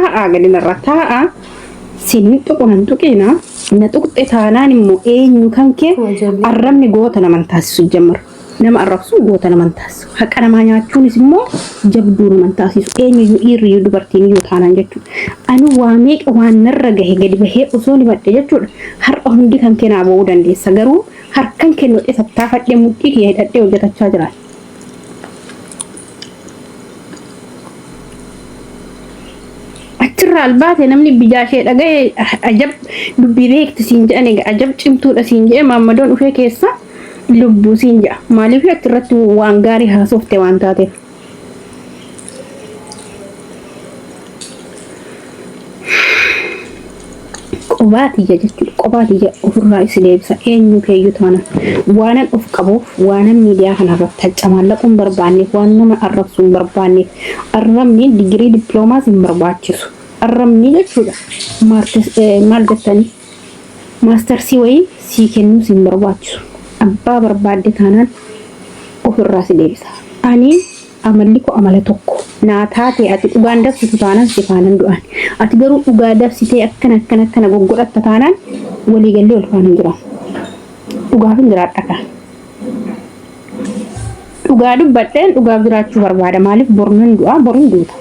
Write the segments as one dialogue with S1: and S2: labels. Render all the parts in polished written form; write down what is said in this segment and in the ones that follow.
S1: Taa'aa gadi narra taa'aa. Sin hin tuqu nan tuqiina. Na tuqxe taanaan immoo eenyu kan kee arrabni goota naman taasisu jammar. Nama arrabsuun goota naman taasisu. Haqa namaa nyaachuunis immoo jabduu naman taasisu. Eenyuyyuu dhiirriyyuu dubartiin iyyuu taanaan jechuudha. Ani waa meeqa waan narra gahe gadi bahee osoo himadhe jechuudha. Har'a hundi kan kee naa ba'uu dandeessa. Garuu harkan kennudhe tattaafadhee mudhii kiyya hidhadhee hojjetachaa jira. Achirraa albaate namni bijaa ishee dhagaye ajab dubbii beekti siin jedhan egaa ajab cimtuudha siin jedhe maammadoon dhufee keessa lubbuu siin jedha. Maaliif achirratti waan gaarii haasofte waan taateef. Qobaa tiyya jechuudha. Qobaa tiyya ofirraa isi deebisa. Eenyu keeyyuu taana. Waanan of qabuuf, waanan miidiyaa kanarratti haccamaallaquu hin barbaanneef, waan nama arrabsuu hin barbaanneef, arrabni digirii dippiloomaas hin barbaachisu. Arrabni jechuudha. Maal jettanii? Maastarsii wayii sii kennuus hin barbaachisu. Abbaa barbaadde taanaan ofirraa si deebisa. Ani Amalli koo amala tokko. Naa taate ati dhugaan dabsitu taanaan si faanan du'aan. Ati garuu dhugaa dabsitee akkana akkana akkana goggodhatta taanaan walii gallee wal faana hin jiraannu. Dhugaaf hin jiraadha kaa. Dhugaa dubbadheen dhugaaf jiraachuu barbaada. Maaliif bor nan du'a bor hin duuta.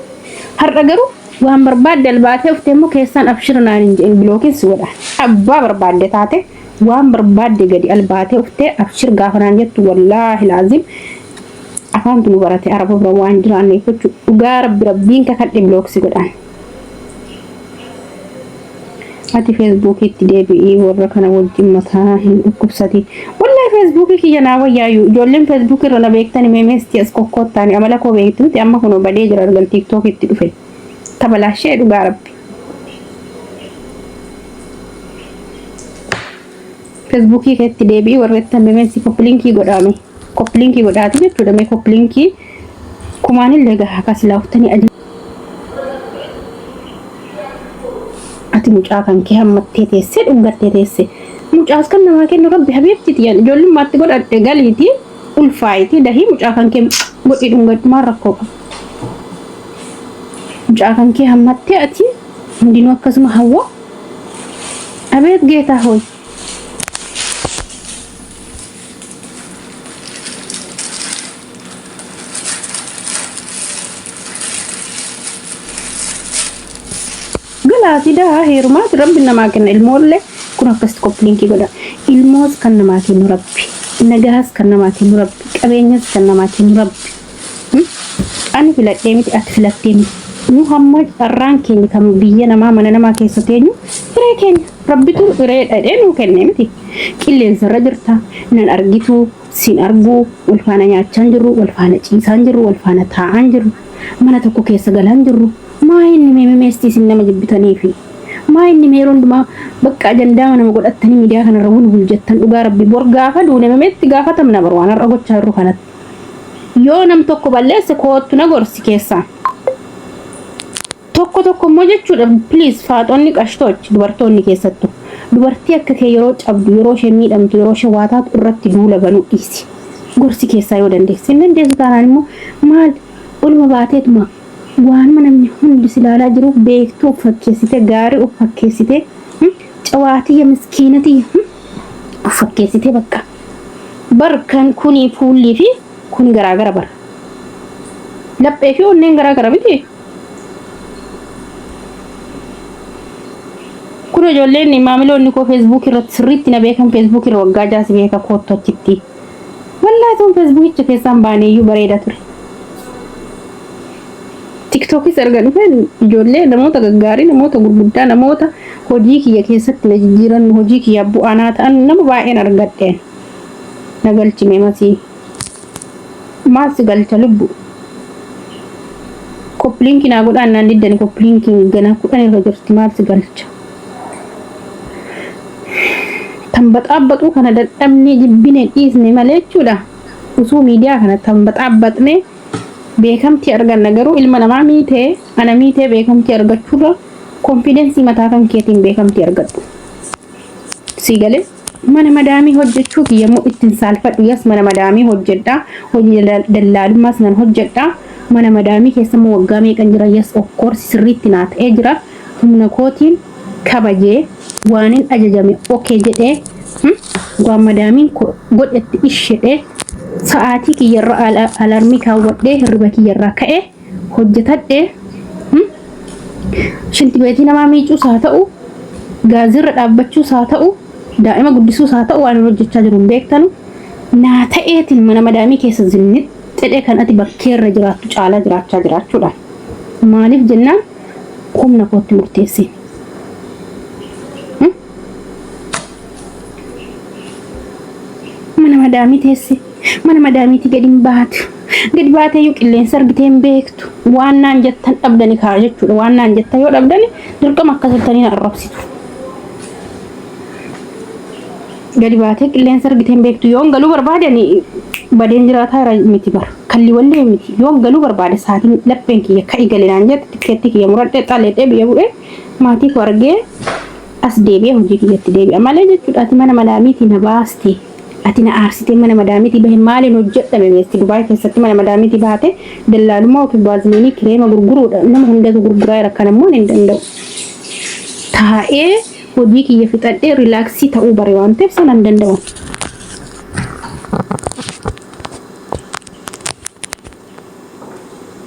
S1: Har'a garuu waan barbaadde albaatee uftee immoo keessaan abshir naan hin jedhin bilookiin si godha. Abbaa barbaadde taate waan barbaadde gadi albaatee uftee abshir gaafa naan jettu wallaahi laazim afaantu nu barate araba bira waan jiraanneef jechuudha. Dhugaa rabbi rabbiin kakadhe block si godhaan. Ati feesbuukiitti deebi'ii warra kana wajjin mataa hin dhukkubsati. Wallahi feesbuukii kiyya naa wayyaayu. Ijoolleen feesbuukii irra na beektani meemeesti as kokkoottaani amala koo beektu miti amma kunoo badee jira argan tiiktookitti dhufe. Tabalaashee dhugaa rabbi. Feesbuukii keetti deebi'ii warra itti meemeesti koppilinkii godhaame. Koppilinkii godhaati jechuudha mee koppilinkii kumaanillee gahaa kasilaa uftanii ajii. Ati mucaa kan kee hammattee teessee dhungattee teesse. Mucaas kan namaa kennu rabbi habiibti tiyyan ijoollummaatti godhadhe galiiti ulfaayiti dahii mucaa kan kee godhii dhungadhu maal rakkoo qaba. Mucaa kan kee hammattee ati hundinuu akkasuma hawwa. Abeet geetaa hooy. Galaati daa heerumaati rabbi namaa kenna ilmoollee kun akkasitti koppiliinkii godha. Ilmoos kan namaa kennu rabbi. Nagahaas kan namaa kennu rabbi. Qabeenyas kan namaa kennu rabbi. Ani filadhee miti ati filattee miti. Nu hamma carraan keenya kan biyya namaa mana namaa keessa teenyu hiree keenya rabbitu hiree dhadhee nuu kenne miti. Qilleensa irra jirta nan argitu sin argu wal faana nyaachaa hin jirru wal faana ciisaa hin jirru wal faana taa'aa hin jirru mana tokko keessa galaa hin jirru. Maa inni mee meestii isin nama jibbitaniifi maa inni mee yeroo hundumaa bakka ajandaa nama godhattanii miidiyaa kanarra wulwul jettan dhugaa rabbi bor gaafa duune memeetti gaafatamna bar waan har'a gochaa jirru kanatti. Yoo nam tokko balleesse koottu na gorsi keessaa. Tokko tokko immoo jechuudha please faaxonni qashtoch dubartoonni keessattu dubartii akka kee yeroo cabdu yeroo isheen miidhamtu yeroo isheen waa taatu irratti duula banuu dhiisi. Gorsi keessaa yoo dandeesse hin dandeessu taanaan immoo maal oluma baateetuma waanuma namni hundi si ilaalaa jiruuf beektuu of fakkeessite gaarii of fakkeessite cawaatiyya miskiinatiyya of fakkeessite bakka. Bar kan kuni fuullii fi kuni garaagara bar. Laphee fi onneen garaagara miti. Kun ijoolleen maamiloonni koo feesbuuk irratti sirriitti na beekan feesbuuk irra waggaa jaasi beeka koottu achitti. Wallaahi tun feesbuukicha keessaan baaneeyyuu bareeda ture. Tiktookis erga dhufeen ijoollee namoota gaggaarii namoota gurguddaa namoota hojii kiyya keessatti na jijjiiran hojii kiyya bu'aa naa ta'an nama baay'een argadheen. Na galchime masii. Maal si galcha lubbu? Koppiliinkii naa godhaan naan diddani koppiliinkiin ganaa 10 irra jirti maal si galcha? Tan baxaabbaxuu kana dadhabnee jibbine dhiisne malee jechuudha. Usuu miidiyaa kana tan baxaabbaxnee beekamtii arganna garuu ilma namaa miitee ana miitee beekamtii argachuurra konfidensii mataa kan keetiin beekamtii argadhu. Sii galee mana madaamii hojjechuu kiyya immoo ittiin saalfadhu yas mana madaamii hojjedha hojii dallaalummaas nan hojjedha. Mana madaamii keessa immoo waggaa meeqan jira? Yes, of course, sirriitti naa ta'ee jira. Humna kootiin kabajee, waanin ajajame okay jedhee, waan madaamiin godhetti ishedhee, sa'aatii kiyyarra alarmii kaawwadhee, hirriba kiyyarraa ka'ee hojjetadhee, shinti beetii namaa miicuus haa ta'u, gaazirra dhaabbachuus haa ta'u, daa'ima guddisuus haa ta'u, waan hojjechaa jiru hin beektanu. Naa ta'eetiin mana madaamii keessa zinnit jedhee kan ati bakkeerra jiraattu caalaa jiraachaa jiraachuudha. Maaliif jennaan, humna kootti murteesseen. Mana madaamii teesse, mana madaamiitii gadi hin baatu. Gadi baatee iyyuu qilleensa argitee hin beektu. Waan naan jettan dhabdani kaa jechuudha. Waan naan jettan yoo dhabdani, dirqama akkas jettanii na arrabsitu. Gadi baatee qilleensa argitee hin beektu. Yoon galuu barbaadani, badeen jiraataa jira miti bara. Kalli wallee miti. Yoon galuu barbaade, sa'aatiin lapheen kiyya ka'i gale naan jette, tikkeetti kiyya muradhee, xaleedhee, biyya bu'ee, maatii koo argee, as deebi'ee hojii kiyyatti deebi'a malee jechuudha. Ati mana madaamiitii na baaste. Ati na aarsitee mana madaamiitii bahe, maaliin hojjedhame meesti? Dubaay keessatti mana madaamiitii baate dallaalummaa yookiin baaziliinii, kireema gurguruudha. Nama hundatu gurguraa jira, kan ammoo hin danda'u. Taa'ee hojii kiyya fixadhee relax ta'uu bare waan ta'eef sana hin danda'u.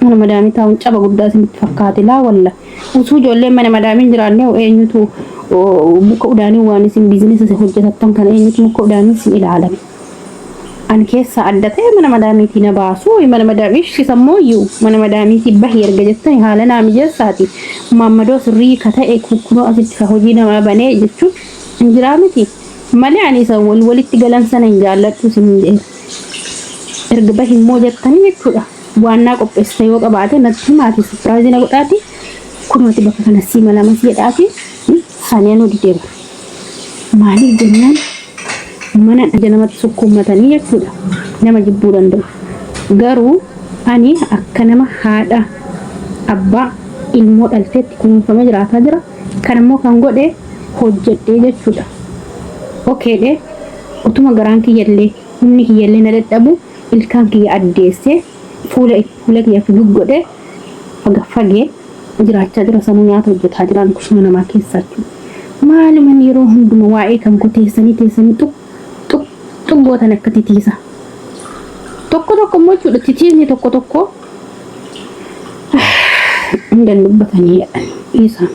S1: Mana madaamii taa'uun caba guddaa isinitti fakkaate laa walla. Usuu ijoolleen mana madaamiin jiraanne, eenyutu muka udaanii, waan isin biizinesa hojjetattan kana eenyutu muka udaanii isin ilaalame? An keessaa adda ta'e mana madaamiitii na baasu, mana madaamii shisammoo iyyuu mana madaamiitii bahi erga jettani, haala naa mijeessaati. Maammadoo sirrii ka ta'e kunoo asitti ka hojii namaa banee jechuun hin jiraa miti. Malee ani isa wal walitti galan sana hin jaalladhu isin jedheera. Erga bahi immoo jettanii jechuudha. Waan naa qopheessite yoo qabaate natti himaati, surprise na godhaati. Kunooti bakka kana sii malamas jedhaati. Sanii anuu didee bara. Maaliif jennaan, mana ija namatti sukkuummatanii jechuudha. Nama jibbuu danda'u. Garuu ani akka nama haadha abbaa ilmoo dhalteetti kunuunfamee jiraataa jira. Kan immoo kan godhe hojjedhee jechuudha. Okeedhe, utuma garaan kiyyallee, humni kiyyallee na dadhabu, ilkaan kiyya addeessee, fuula fuula kiyya fugug godhee, fagaffagee jiraachaa jira. Sanuu nyaata hojjetaa jiraan kushina namaa keessaa jechuudha. Maaluman yeroo hunduma waa'ee kan koo teessanii teessanii xuq xuq xuq gootan akka titiisa. Tokko tokko immoo jechuudha, titiisni tokko tokko hunda dubbatanii jedhan dhiisaa.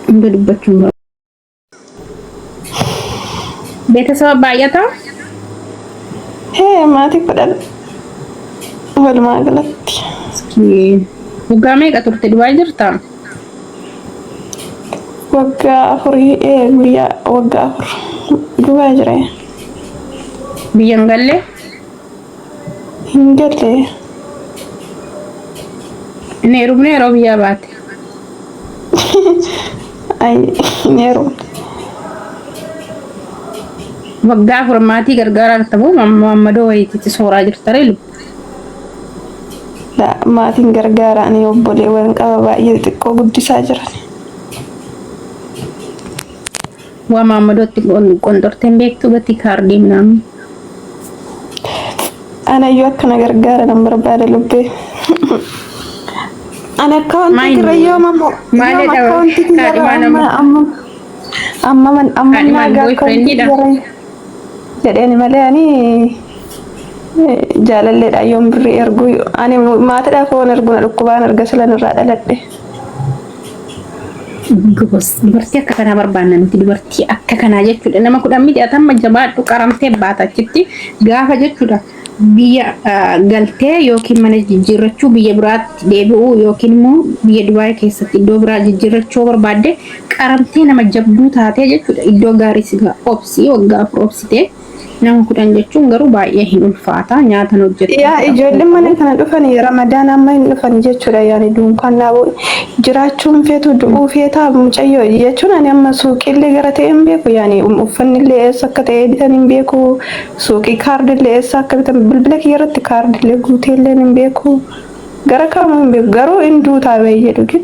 S1: Hunda dubbachuun beetasaba baay'ataa.
S2: Hee, maatii 10 walumaa galatti.
S1: Waggaa meeqa turte Dubaay jirtaa?
S2: Waggaa afurii, ee, guyyaa waggaa 4 Dubaay jira.
S1: Biyya hin galle?
S2: Hin galle.
S1: Hin heerumne yeroo biyyaa baate?
S2: Ay, hin heerumne.
S1: Waggaa 4 maatii gargaaraa jirta moo maammadoo wayiititti sooraa jirta ree lubbu?
S2: Maatiin gargaaraan obboleewwan qaba, baay'ee xixiqqoo guddisaa jiran.
S1: Waa maammadootti qonxortee hin beektu gatii kaardii minaamin.
S2: Anayyuu akkana gargaara nan barbaada lubbee. Ani akkaawuntii kirra yooma yooma akkaawuntii kiyyarra amma amma amma amma
S1: Kaadhimaan
S2: naagaa akkaawuntii
S1: boyfriendidha.
S2: kiyyarra jedheeni malee, ani jaalalleedha yoom birrii ergu, ani maatiidhaaf waan ergu na dhukkubaan erga silan irraa dhaladhe.
S1: Gobos, dubartii akka kanaa barbaanna nuti, dubartii akka kanaa jechuudha. Nama 10 miti, atamma jabaadhu, qaramtee baata achitti gaafa jechuudha. Biyya galtee yookiin mana jijjiirrachuu, biyya biraatti deebi'uu yookiin immoo biyya Dubaay keessatti iddoo biraa jijjiirrachuu barbaadde, qaramtee nama jabduu taatee jechuudha. Iddoo gaarii si ga'a. Obsii, waggaa 4 obsitee, nama 10 jechuun garuu baay'ee hin ulfaata. Nyaatan hojjettu.
S2: Yaa, ijoolleen mana kana dhufan Ramadaan amma hin dhufan jechuudha. Yaani dunkaan naaboo jiraachuun feetu, du'uu feetaa mucayyoo jechuun, ani amma suuqiillee gara ta'e hin beeku. Yaani uffannillee eessa akka ta'e bitan hin beeku. Suuqii kaardillee eessa akka bitan, bilbila kiyya irratti kaardillee guuteellee hin beeku. Gara kamuu hin beeku. Garuu hin duutaa bahee jedhu,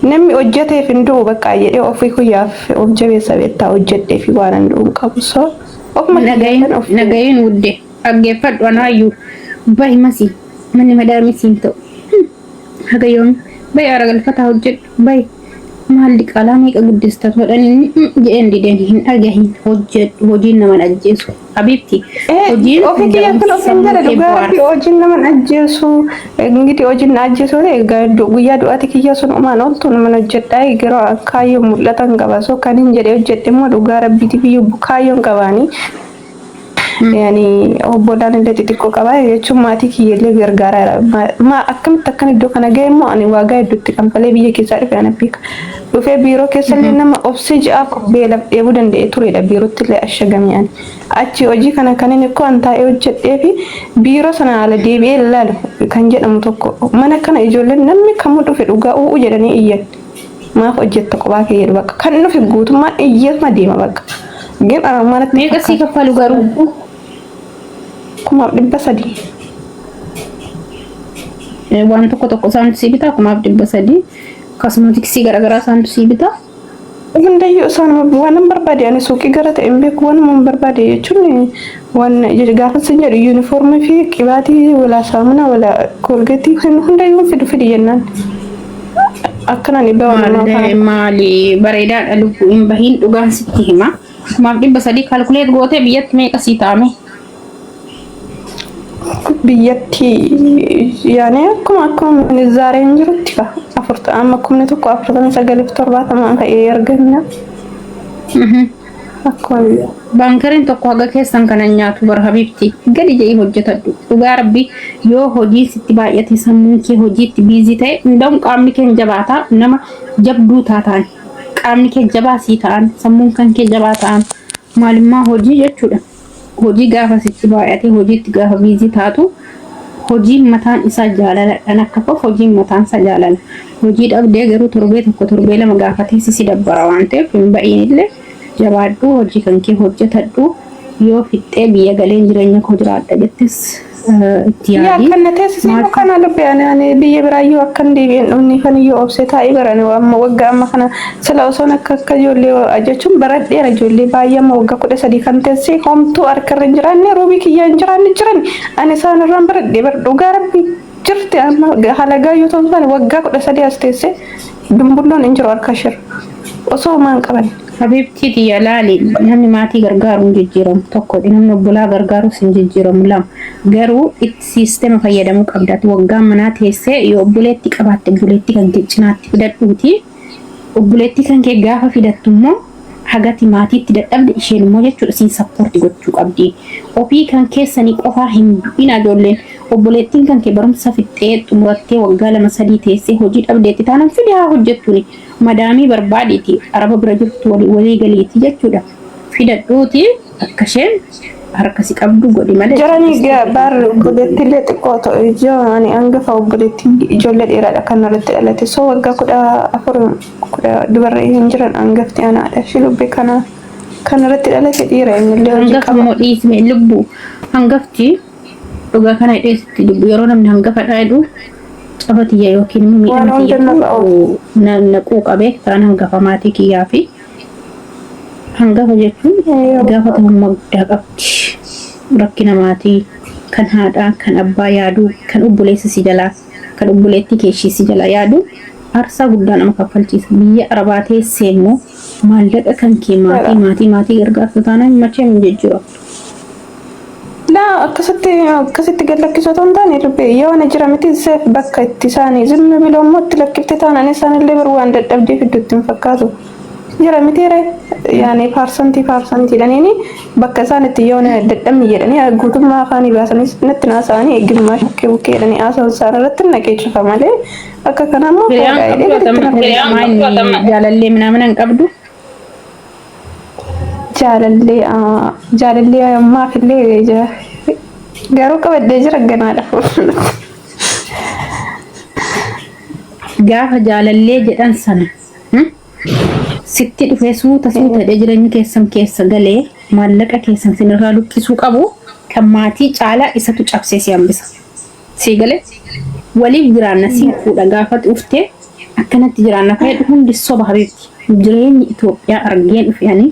S2: namni hojjeteef hin du'u bakka jedhee ofii kuyyaaf of jabeessa beektaa, hojjedhee fi waan hin du'u hin qabu. So ofuma
S1: Nagayin
S2: kiyyaatan of
S1: nagayin wudde, dhaggeeffadhu, anaayyuu bahi masi. Manni madaamii siin ta'u. Haga yoomi bayi aara galfataa hojjedhu bayi maal diqaalaa meeqa guddista godhanii jedheen dideen hin dhagahin hojjedhu hojiin nama hin ajjeesu habiibti hojiin
S2: Ofii kiyya kun ofiin
S1: sammuu
S2: jedha
S1: kee
S2: dhugaa rabbi
S1: bohaarsa.
S2: hojiin nama hin ajjeesu. Ingidihi hojiin na ajjeesu ta'e guyyaa du'aati kiyya sun umaan ooltu nama hojjedhaa yeroo kaayyoon mul'atan qaba. So kan hin jedhee hojjedhe immoo dhugaa rabbiitiif iyyuu kaayyoon qabaanii. Yani obbolaan illee xixiqqoo qaba jechuun maatii kiyya illee gargaaraa jira. Ma akkamitti akkan iddoo kana ga'e immoo ani waagaa hedduutti kanfalee biyya keessaa dhufe ana beeka. Dhufee biiroo keessa illee nama obsee ji'aaf beelaaf dheebuu danda'e turedha biirootti illee ashagamee ani. Achi hojii kana kan inni koo an taa'ee hojjedhee fi biiroo sana ala deebi'ee ilaalu kan jedhamu tokko mana kana ijoolleen namni kamuu dhufe dhugaa u'u jedhanii iyyan. Maaf hojjetta kophaa kee jedhu bakka kan dhufe guutummaan iyyeetuma deema bakka. Gin manatti
S1: Meeqa sii kaffalu garuu?
S2: 1300.
S1: Waan tokko tokko isaantu sii bitaa 1300 kosmootiksii garaagaraa isaantu sii bitaa.
S2: Hundayyuu isaan waan hin barbaade ani suuqii gara ta'e hin beeku waan hin barbaade jechuun waan gaafa sin jedhu yuunifoormii fi qibaatii walaa saamunaa walaa koolgeetii hundayyuu fidu fidi jennaan. Akkanaan dhibbaa waan namaa
S1: Maali
S2: faana.
S1: maali bareedaadha lubbuu hin bahiin dhugaan sitti hima. 1300 calculate gootee biyyatti meeqa sii ta'ame?
S2: Biyyatti yaani akkuma minizaareen jirutti ka afurta amma 1049 fi 70 ta'ee arganna. Akkuma biyya.
S1: Baankariin tokko haga keessan kana nyaatu bar habiibti. Gadi jedhii hojjetadhu. Dhugaa rabbi yoo hojii sitti baay'ate sammuun kee hojiitti busy ta'e hunda'uun qaamni kee hin jabaataa nama jabduu taataan qaamni kee jabaa sii ta'an sammuun kan kee jabaa ta'an maalummaa hojii jechuudha. Hojii gaafa sitti baay'ate hojiitti gaafa busy taatu hojiin mataan isaa jaalaladhaan akka kof hojiin mataan isaa jaalala. Hojii dhabdee garuu torbee tokko torbee lama gaafa teessi si dabbara waan ta'eef hin ba'iin illee jabaadhu hojii kan kee hojjetadhu yoo fixxee biyya galeen jireenya koo jiraadha jettis itti
S2: Yaa
S1: yaadi.
S2: kan na teessisee
S1: Maal
S2: immoo kana lubbe ani biyya biraayyuu akkan deebi'een dhumni kan iyyuu obsee taa'ee barane amma waggaa amma kana sila osoon akka ijoollee jechuun baradheera ijoollee baay'ee amma waggaa 13 kan teessee homtuu harkarra hin jiraanne ruubii kiyyaa hin jiraanne jiran ani isaan irraan baradhee bar dhugaa rabbi jirti amma halagaa yoo ta'u taane waggaa 13 as teessee dumbulloon hin jiru harka ishee osoo homaa hin qaban.
S1: Habiibtii tiyya laali namni maatii gargaaru hin jijjiiramu tokko namni obbolaa gargaarus hin jijjiiramu lama garuu itti siistema fayyadamuu qabdaati waggaa manaa teessee yoo obboleetti qabaatte obboleettii kan kee cinaatti fidadhuuti obboleettii kan kee gaafa fidattu immoo hagati maatiitti dadhabde isheen immoo jechuudha siin support gochuu qabdi ofii kan keessanii qofaa hin du'in ijoolleen obboleettiin kan kee barumsa fixxee xumurattee waggaa lama sadii teessee hojii dhabdeetti taanaan fidi haa hojjettuuni madaamii barbaadiiti araba bira jirtu walii galiiti jechuudha fidadhuuti akka isheen harka si qabdu godhi malee.
S2: Jaranii baar obboleettiillee xiqqoo ta'u ijoo ani hangafa obboleettiin ijoollee dhiiraadha kan irratti dhalate so waggaa 14 kudha dubarree hin jiran hangafti anaadha shi lubbee kana kan irratti dhalate dhiira innillee hojii
S1: Hangafa
S2: qaba.
S1: immoo dhiisme lubbu hangafti dhugaa kana hidheessitti lubbu yeroo namni hangafa jedhu caba tiyya yookiin immoo
S2: Waan
S1: miidhama
S2: hunda narra
S1: tiyya naquu qabee karaan hangafa maatii kiyyaa fi hangafa jechuun gaafatamummaa guddaa qabdi. Rakkina maatii kan haadhaa kan abbaa yaaduu kan obboleessa si jalaa kan obboleettii keeshii si jalaa yaaduu aarsaa guddaa nama kaffalchiisa. Biyya arabaa teessee immoo maallaqa kan kee maatii gargaartu taanaan machee hin jijjiiramtu.
S2: Laa akkasitti gad lakkisoo otoo hin taane lubbee yoo ana jira miti seef bakka itti isaanii zimmi biloo immoo itti lakkifte taanaan isaanillee bar waan dadhabdee fiddutti hin fakkaatu. Jira miti re yaani paarsantii paarsantiidhaniini bakka isaan itti yoo na dadhabni jedhanii guutummaa afaanii baasanis natti naasa'anii gimmaash bukkee bukkee jedhanii haasa'u isaan irratti naqee cufa malee akka kanaa immoo
S1: Hiriyaan
S2: fuudhaa
S1: qabdu
S2: jedhee gaditti
S1: atama
S2: na
S1: hiriyaan jaalallee minaamin hin qabdu.
S2: Jaalallee jaalallee ammaaf illee jira. Garuu qabadhee jira ganaadha fuuldura.
S1: Gaafa jaalallee jedhan sana sitti dhufee suuta suuta jedhee jireenya keessan keessa galee maallaqa keessan sinirraa luqqisuu qabu kan maatii caalaa isatu cabsee si hambisa. Sii galee waliif jiraanna siin fuudha gaafa dhuftee akkanatti jiraanna fayyadu hundi soba habiibti. Jireenyi Itoophiyaa argeen dhufe ani.